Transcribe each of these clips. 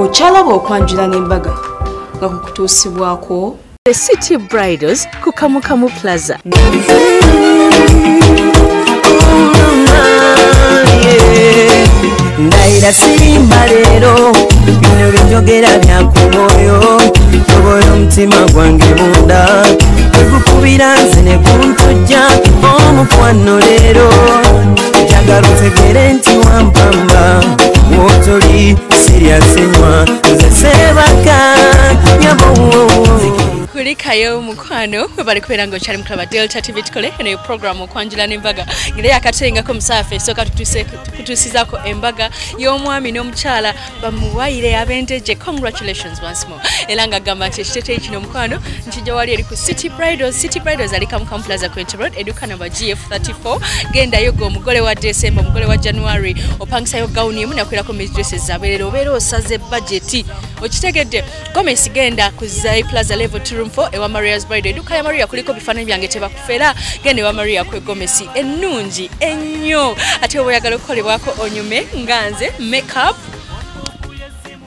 Okyalaba okwanjula n'embaga nga kukutuusibwako The City Bridals ku Kamukamu Plaza. Ndaira sirimba leero, bino byenjogera bya ku mwoyo, tobola omutima gwange munda, tegukubira nze ne guntujja omukwano leero, njagala otegere nti wampamba, w'otoli siryasenywa, nze seebaka nyabo. Kulikayo mukwano webali kubeera ng'okyali mukulaba Delta TV tukole eno program okwanjula n'embaga ngera yakatengako musaafe esooka tukutuusizaako embaga y'omwami n'omukyala bamuwayire ab'endeje. Congratulations once more. Era ng'agamba nti ekiteeteeyi kino mukwano nkijja wali eri ku City Bridals. City Bridals ali Kamukamu Plaza Quinty Road, edduka namba GF34. Gendayo gwe omugole wa December, omugole wa January, opangisayo gawuni emu nakwirako dresses zaabwe obeera osaze budget okitegedde. Gomesi genda ku Zai Plaza level 2 room 4 ewa Maria's Bridal. Edduka ya Maria kuliko bifaananyi byange tebakufera. Genda ewa Maria kwe gomesi ennungi ennyo. Ate oba oyagala okukolebwako onyume nga nze makeup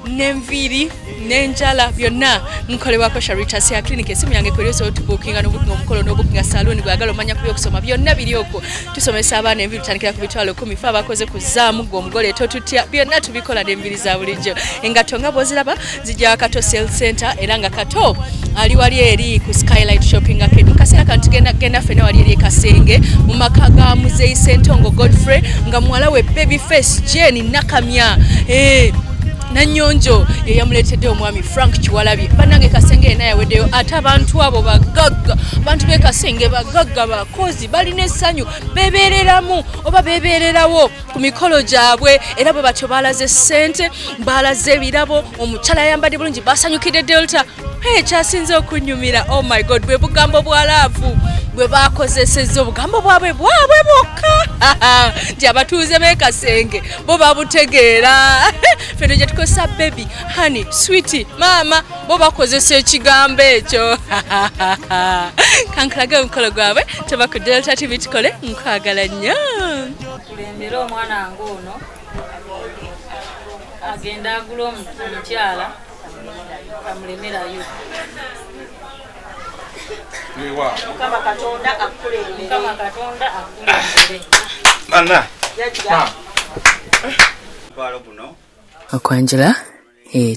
n'enviiri n'enjala byonna nkolebwako Sharita Hair Clinic. Esimu yange kweri osobola otubuukinga n'obukinga omukolo n'obukinga saloon gw'oyagala omanya ku by'okusoma byonna biri okwo. Tusomesa abaana enviiri tutandikira ku mitwalo 10 fe abakoze ku zaamu gwe omugole totutya byonna tubikola n'enviiri za bulijjo. Engatto nga bw'oziraba zijja Kato Sales Center era nga Kato ali wali eri ku Skylight Shopping Arcade. Mu kaseera kano tugenda genda ffenna wali eri e Kasenge mu maka ga Muzeeyi Ssentongo Godfrey nga muwala we baby face Jane Nakamya Nanyonjo ye yamuleetedde omwami Frank Kiwalabye. Bannange Kasenge yenna yaweddeyo ate abantu abo bagagga, abantu b'e Kasenge bagagga, bakozi, balina essanyu, beebeereramu oba beebeererawo ku mikolo gyabwe era bwe batyo baalaze ssente, baalaze ebirabo, omukyala ayambadde bulungi, basanyukidde Delta. Ekyasinze okunyumira, oh my God, bwe bugambo bwa laavu bwe bakozesezza obugambo bwabwe bwokka nti abatuuze b'e Kasenge bo babutegeera. Ffenna gye tukozesa baby, honey, sweetie, maama, bo bakozesa ekigambo ekyo. Kankulage omukolo gwabwe tuba ku Delta TV tukole, nkwagala nnyo. Kulembera omwana wange ono agenda agula omukyala amulemerayo. Mukama Katonda akukulembere. Mukama Katonda akukulembere. Mana. Okwanjula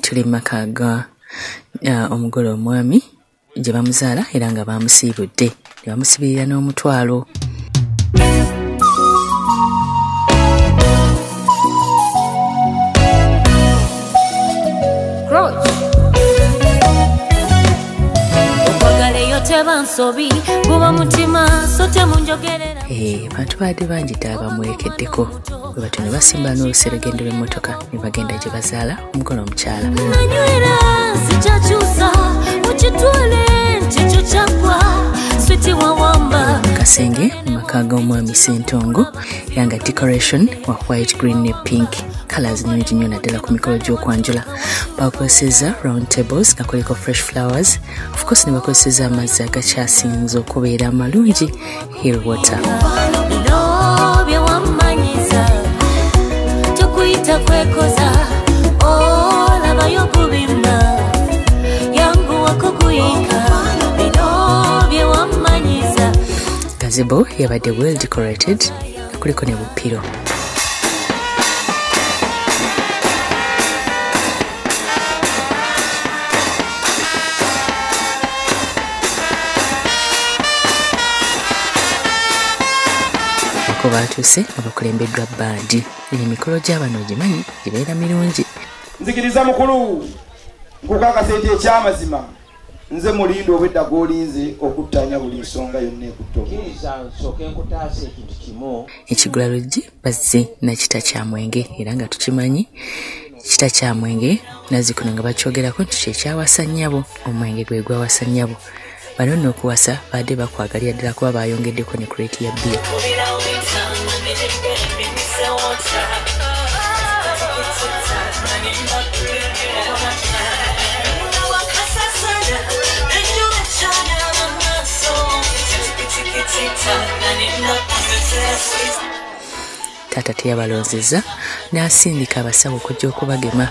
tuli mu maka ga omugole omwami gye bamuzaala era nga bamusiibudde ne bamusibirira n'omutwalo. Abantu baadde bangi ddala bamwerekeddeko bwe batyo ne basimba n'oluseregende lw'emmotoka ne bagenda gye bazaala omugole omukyala. Kasenge mu maka g'omwami Ssentongo era nga decoration wa white, green ne pink colors nnungi nnyo naddala ku mikolo gy'okwanjula. Bakozesezza round tables nga kuliko fresh flowers, of course ne bakozesezza amazzi agakyasinze okubeera amalungi, hill water. Gazebo yabadde well decorated nga kuliko ne bupiro. Batuuse nga bakulembeddwa bandi. Emikolo gy'abano ogimanyi gibeera mirungi. Nzikiriza mukulu nkukakasa nti ekyamazima nze mulindo obwedda gw'olinze okuttanya buli nsonga yonna ekutta. Kkiriza nsooke nkutaasa ekintu kimu. Ekigula luggi bazze na kita kya mwenge era nga tukimanyi kita kya mwenge nazzikuno nga bakyogerako nti kye kyawasa nnyabo, omwenge gwe gwawasa nnyabo. Bano nno okuwasa baadde bakwagalira ddala kuba baayongeddeko ne kuleeti ya bbiya. Taata teyabalonzezza n'asindika abasawo okujja okubagema.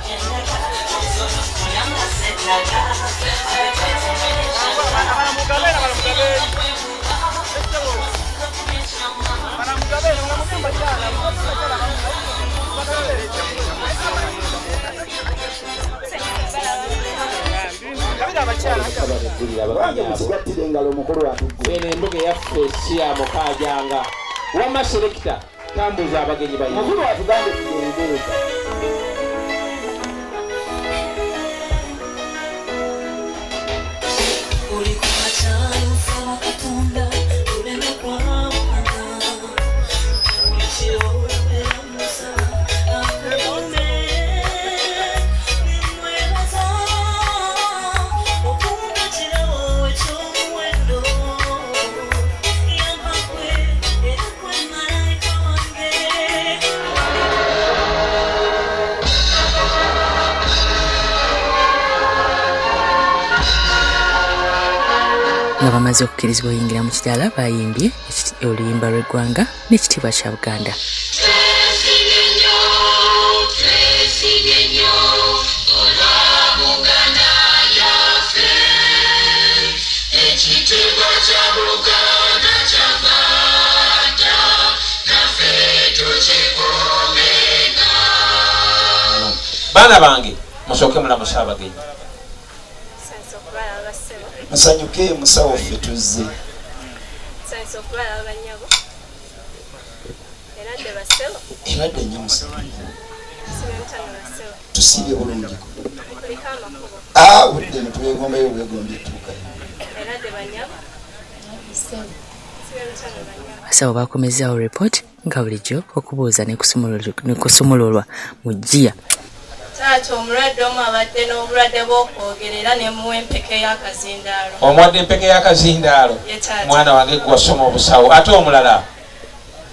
Kabaligulira Wange mukigattire engalo omukulu atugwe. Eno embuga eyaffe si ya mukaajanga. Wamma selekita tambuza abagenyi bayingi. Mukulu atugambe tugende. Nga bamaze okukkirizibwa okuyingira mu kidaala, bayimbye oluyimba lw'eggwanga n'ekitiibwa kya Buganda. Baana bange musooke mulamusa abagenyi. Musanyuke musawo ffe tuzze. Eradde nnyo musawo. Tusiibye bulungiko. Budde eno twegombayo obwegombye ettuukayo. Abasawo bakomezzaawo report nga bulijjo okubuuza ne kusumululwa mu ggiya. Taata omulwadde omu abadde n'obulwadde bw'okwogera era ne muwa empeke y'akazindaalo. Omuwadde empeke y'akazindaalo? Mwana wange gwe wasoma obusawo. Ate omulala?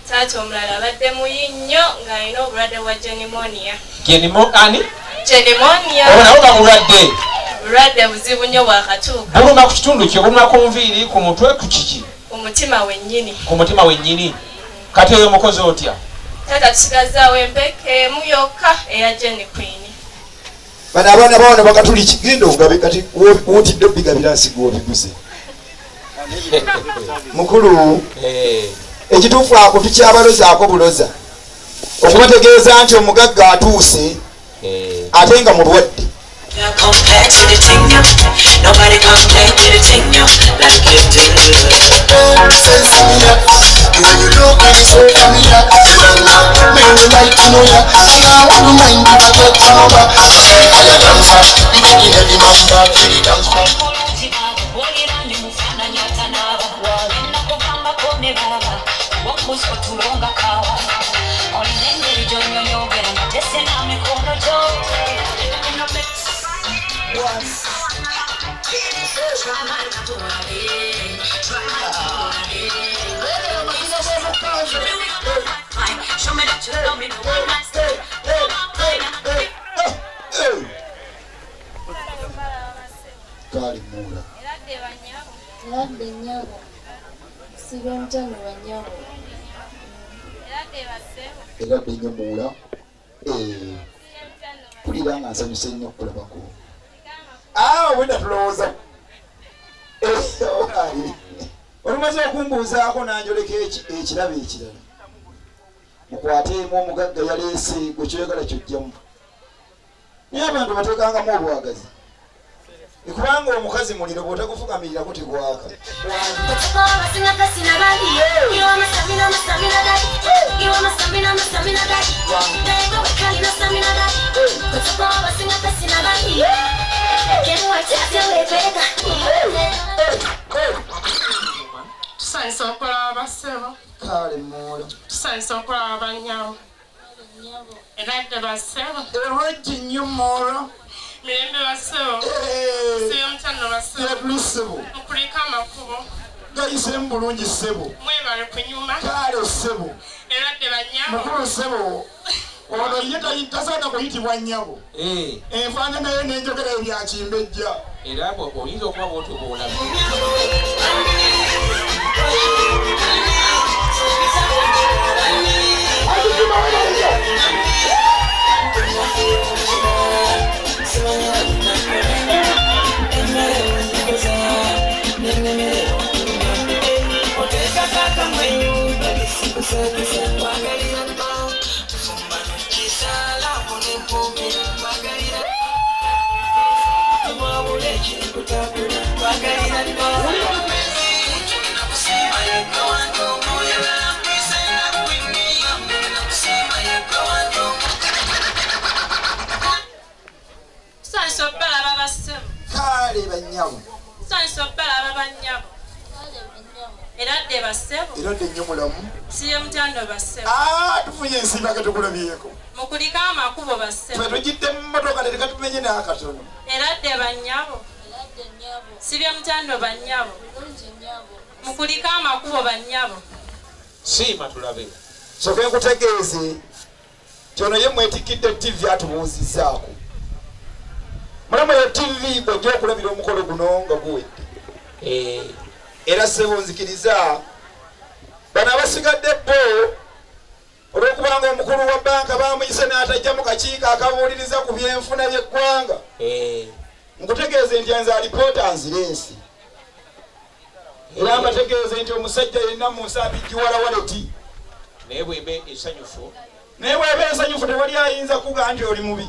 Taata omulala abadde muyi nnyo ng'alina obulwadde bwa genimonia. Ani? Genimonia. Obwo nabwo babulwadde? Bulwadde buzibu nnyo bwakatuuka. Buluma ku kitundu ki? Buluma ku nviiri, ku mutwe, ku kiki? Ku mutima wennyini. Ku mutima wennyini. Kati oyo omukozi otya? Taata tusigazzaawo empeke emu yokka eya Jenny Queen. Bano abaana bawana bakatuliki genda ogabe kati wootidde obigabira nsigo obiguze. Mukulu ekituufu ako tukyabalozaako buloza okubategeeza nti omugagga atuuse ate nga mulwadde. Eradde nnyo Muula. Mpulira nga nsanyuse nnyo okukulabako. Obwedda tulowooza. Olumaze okumbuuzaako n'anjoleka ekirabo ekirala. Mukwateemu omugagga yaleese gwe kyoyagala ky'oggyamu. Naye abantu bateekangamu obwagazi. Kubanga omukazi muliro bw'otagufukamirirako tegwaka. Tusanyuse okulaba bassebo. Kale Muula. Tusanyuse okulaba bannyabo. Eradde bassebo. Erwejji nnyo Muula. Mirembe bassebo. Sibe mutano bassebo. Yatuli ssebo. Mukulike amakubo. Gayiseemu bulungi ssebo. Mwebale kunyuma. Kale ssebo. Eradde bannyabo. Mukulu ssebo. Ono ye tasaana kuyitibwa nnyabo. Enfaanana ye n'enjogera ye bya kimbejja. Era oyinza okuba bw'otyo bw'olabye. bannyabo. Nsanyuse okubalaba bannyabo. Era dde bassebo. Era dde nnyo mulamu. Siye mutando bassebo. Tufunye ensimbi ketukulabyeko. Mukuliko amakubo bassebo. Ffe tugidde mu mmotoka leka tumenye n'akatono. Era dde bannyabo. Sibye mutando bannyabo. Mukuliko amakubo bannyabo. Siima tulabe. Soke nkutegeeze kyono ye mwetikidde TV atubuuzizzaako. Mulamu ya TV bw'ojja okulabira omukolo guno nga guwedde. Era ssebo nzikiriza bano abasigadde bo olw'okubanga omukulu wa bbanka baamuyise n'atajja mu kakiiko akabuuliriza ku byenfuna by'eggwanga. Nkutegeeze nti nze alipoota nzirensi. Era mbategeeze nti omusajja yenna mu nsi abijjiwala waleti. Naye bw'eba ensanyufu. Naye bw'eba ensanyufu tewali ayinza kugamba nti oli mubi.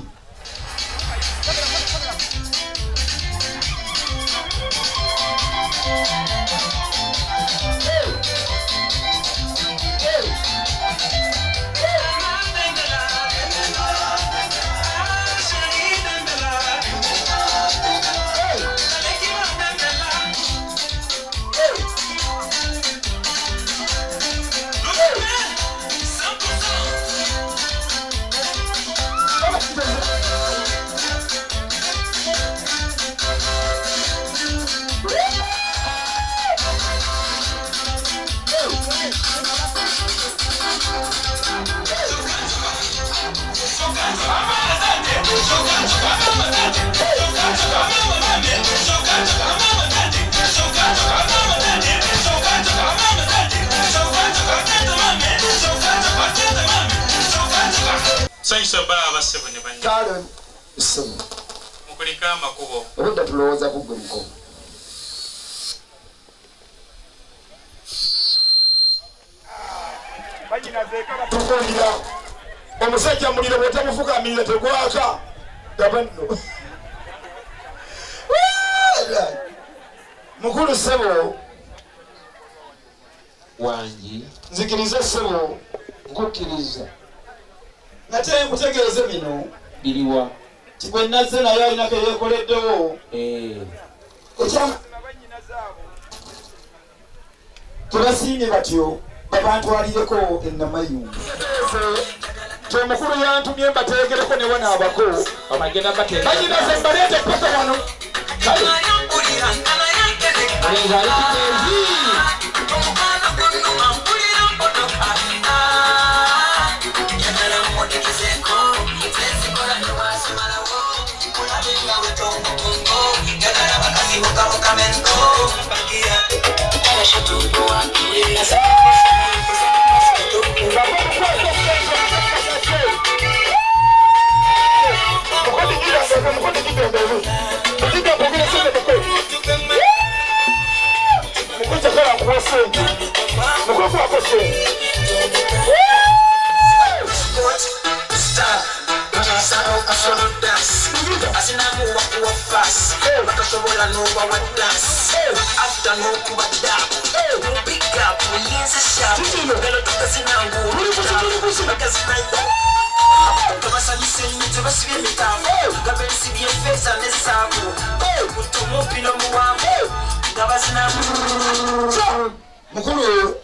Nsanyuse okubalaba bassebo ne bannyabo. Kale ssebo. Mukuliko amakubo. Obudde tulowooza ku ggwe muko. Tukulira omusajja muliro bw'otamufukamirira tegwaka. Gaba nno. Mukulu ssebo. Wangi. Nzikiriza ssebo. Nkukkiriza. Nate nkutegeeze bino. Biriwa. Kigwe nazze naye alina ke yeekoleddewo. Ekyamazima bannyinazaabo tebasiimye batyo babantwalireko ennamayumba. Omukulu yantumye mbateegereko ne wano abako. Bannyinaze mbaleete paka wano. Mukulu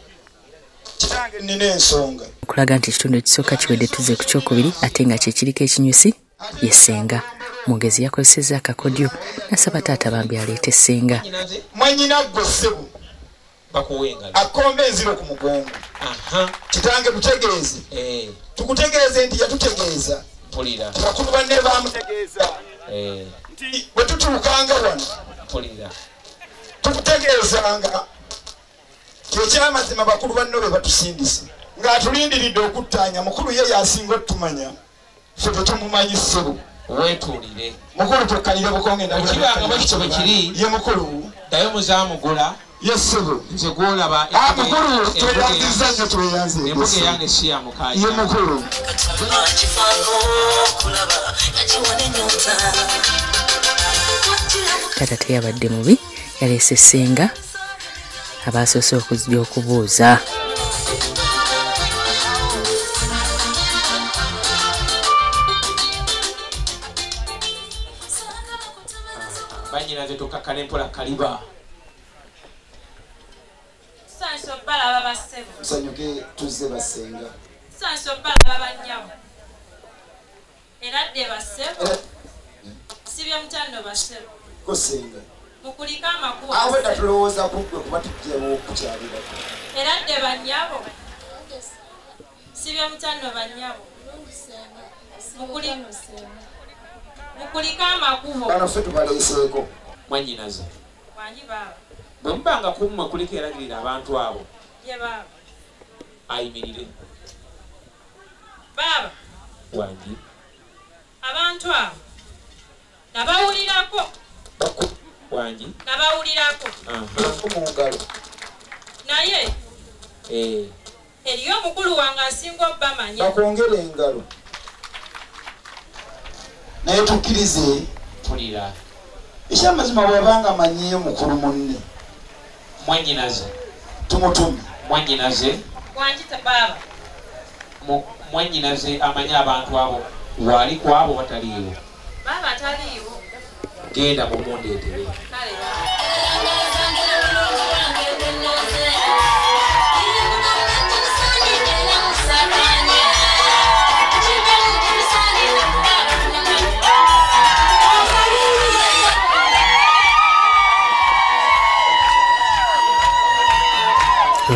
kitange nnina ensonga. Okulaga nti ekitundu ekisooka kiwedde tuzze ku kyokubiri ate nga kye kiriko ekinyusi ye ssenga. Mwogezi yakozesezza akakodyo n'asaba taata bambi aleete ssenga. Mwannyina ggwe ssebo akomba enziro ku mugongo. Kitange tutegeeze. Tukutegeeze nti yatutegeeza. Bakulu banne baamutegeeza nti bwe tutuukanga wano tukutegeezanga ekyamazima bakulu banno be batusindise ng'atulindiridde okuttaanya. Mukulu ye yasinga otumanya ffe tetumumanyi ssebo. Weetuulire. Mukulu tukkalire bukonge Ekibanga bwe kityo bwe kiri. Ye mukulu. Ddayo muzaamugula. Ye ssebo. Nze gw'olaba. Mukulu tweyanzizza nnyo tweyanze. Embuga eyange si ya mukaaya. Ye mukulu. Taata teyabadde mubi yaleese ssenga abasoose okujja okubuuza. Bannyinaze tukakkane mpola kaliba. Tusanyuse obbalaba bassebo. Tusanyuke tuzze bassenga. Tusanyuse obbalaba bannyabo. Era dde bassebo. Sibye mutanno bassebo. Ko ssenga. Mukulike amakubo. Awo edda tulowooza ku ggwe kuba tujjeewo okukyalirako. Era dde bannyabo. Sibye mutanno bannyabo. Mukulike amakubo. Bano ffe tubaleeseeko. Mwannyinaze. Wangi baaba. Bwe mubanga ku mmwe kuliko eragirira abantu abo. Ye baaba. Ayimirire. Baaba. Wangi. Abantu abo nabawulirako. Wangi. Nabawulirako. Mu ngalo. Naye. Eriyo omukulu wange asinga obbamanya. Bakwongere engalo. Naye tukkirize. Mpulira. Ekyamazima bw'abanga amanyiyo mukulu munne. Mwannyinaze. Tumutume. Mwannyinaze. Wangi baaba. Mwannyinaze amanyi abantu abo. Wali ku abo bataliiwo. Baaba taliiwo. Genda mumundeetere. Kale baaba.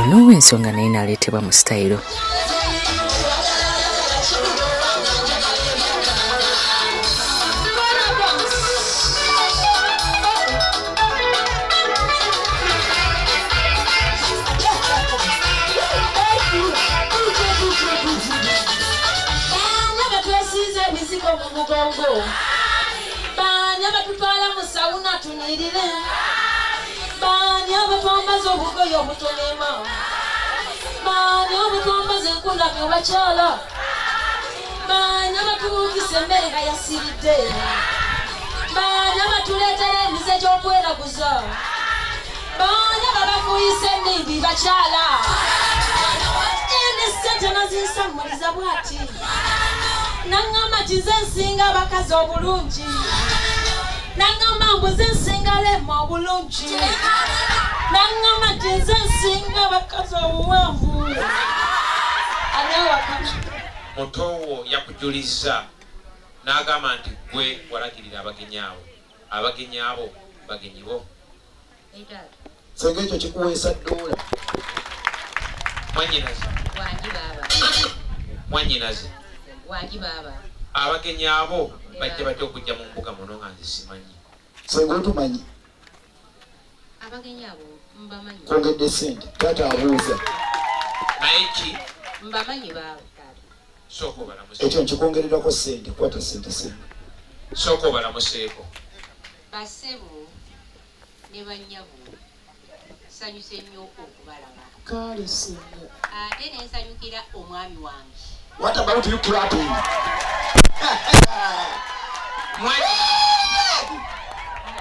N'owensonga naye n'aleetebwa mu sitayiro. Baani abatutwala mu sawuna tunyirire. Baani abatwambaza obugoye obutonema. Baani abatwambaza enkunamyo bakyala. Baani abatubuukisa emmere nga yasiridde. Baani abatuleetera emize gy'okweraguza. Baani ababafuuyisa ennimbi bakyala. Ene ssente nazinsammuliza bw'ati. Nangamba nti nze nsinga abakazi obulungi. Nangamba mbu nze nsinga Lema obulungi. Nangamba nti nze nsinga abakazi obuwanvu. Ani awakana? Mutowo yakujuliza n'agamba nti ggwe walagirira abagenyi abo. Abagenyi abo bagenyi bo. Ssenga ekyo kikuweesa ddoola. Mwannyinaze. Wangi baaba. Mwannyinaze. Wangi baaba. Abagenyi abo bajja batya okujja mu mbuga muno nga nze simanyi. Ssenga otumanyi. Abagenyi abo mbamanyi. Kwongedde ssente taata abuuza. Naye ki? Mbamanyi baaba. Sooka obalamuseeko. Ekyo nkikwongererako ssente, kwata ssente ssenga. Sooka obalamuseeko. Bassebo ne bannyabo nsanyuse nnyo okubalaba. Kale ssenga. Ate ne nsanyukira omwami wange. What about you clapping?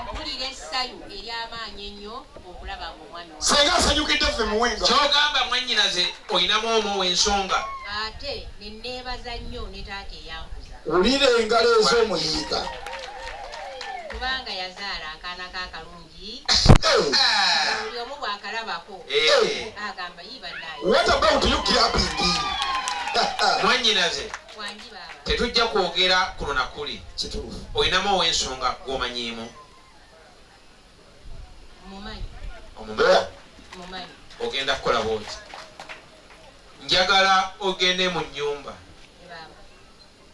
Mpulira essanyu ery'amaanyi ennyo okulaba ng'omwami wange. Ssenga asanyukidde ffe muwenga. Ky'ogamba mwannyinaze olinamu omu ow'ensonga. Ate ne neebaza nnyo ne taata eyankuza. Wulira engalo ez'omuyiika. Kubanga yazaala akaana ke akalungi. Buli omu bw'akalabako agamba yi bannaaye. What about you clapping? Mwannyinaze tetujja kwogera kuno na kuli. Olinamu ow'ensonga gw'omanyiimu. Omumanyi. Ogenda kukola bw'oti. Njagala ogende mu nnyumba.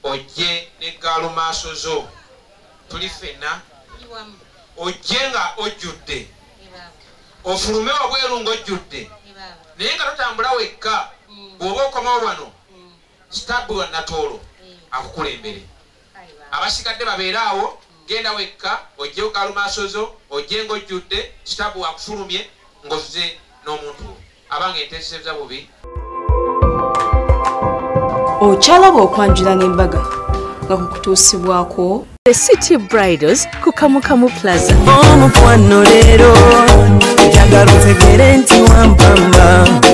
Ojje ne gaalumaaso zo. Tuli ffenna. Ojje nga ojjudde. Ofulume wabweru ng'ojjudde. Naye nga totambula wekka. Bw'oba okomawo wano. Sitabu wa Natoolo akukulembere. Abasigadde babeere awo, genda wekka, ojje gaalumaaso zo, ojje ng'ojjudde, sitabu akufulumye ng'ozze n'omuntu. Abange nteesezza bubi. Okyalaba okwanjula n'embaga nga kukutuusibwako The City Bridals ku Kamukamu Plaza. Omukwano leero njagala otegere nti wampamba.